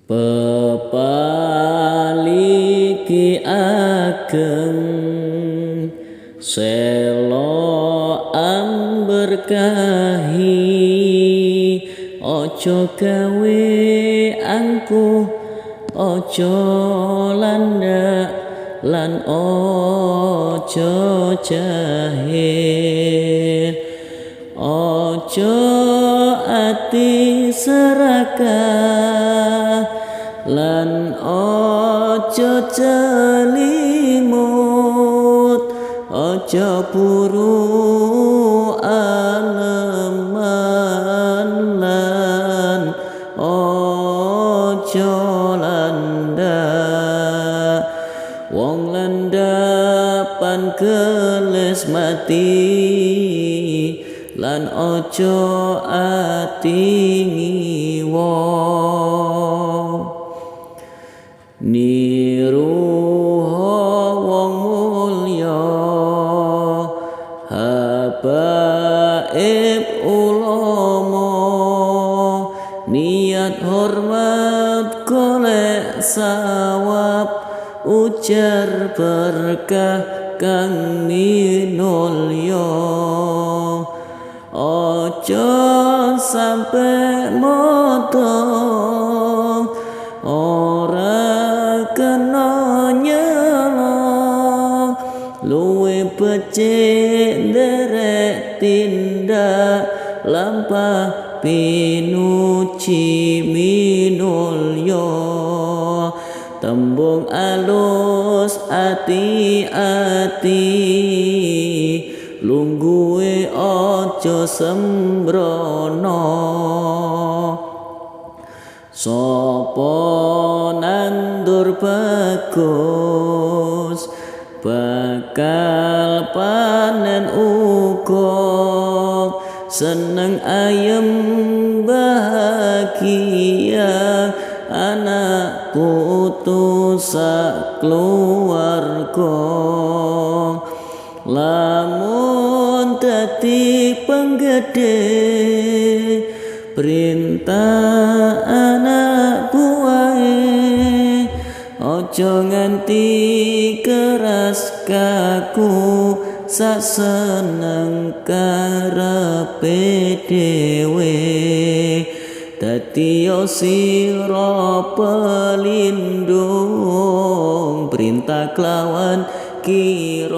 Pepaliki ageng selo amberkahi, aja gawe angkuh, aja landak lan aja jahil, aja ati serakah lan aja celimut, aja buru aleman lan aja landak. Wong landapan keles mati lan aja ati ngiwa. Niru wong mulya, habaib, ulama, niat hormat golek sawab, ujar berkah kang minulya. Aja sampe moto ora kena nyela, luwe becik nderek tindak lampah pinuji minulya. Tembung alus ati-ati, lungguhe aja sembrono. Sapa nandur bagus bakal panen uga, seneng ayem bahagia anak putu sak keluarga. Lamun dadi penggede perintah anak buahe, aja nganti keras kaku sak seneng karepe dhewe. Dadi sira pelindung perintah kelawan kira-kira.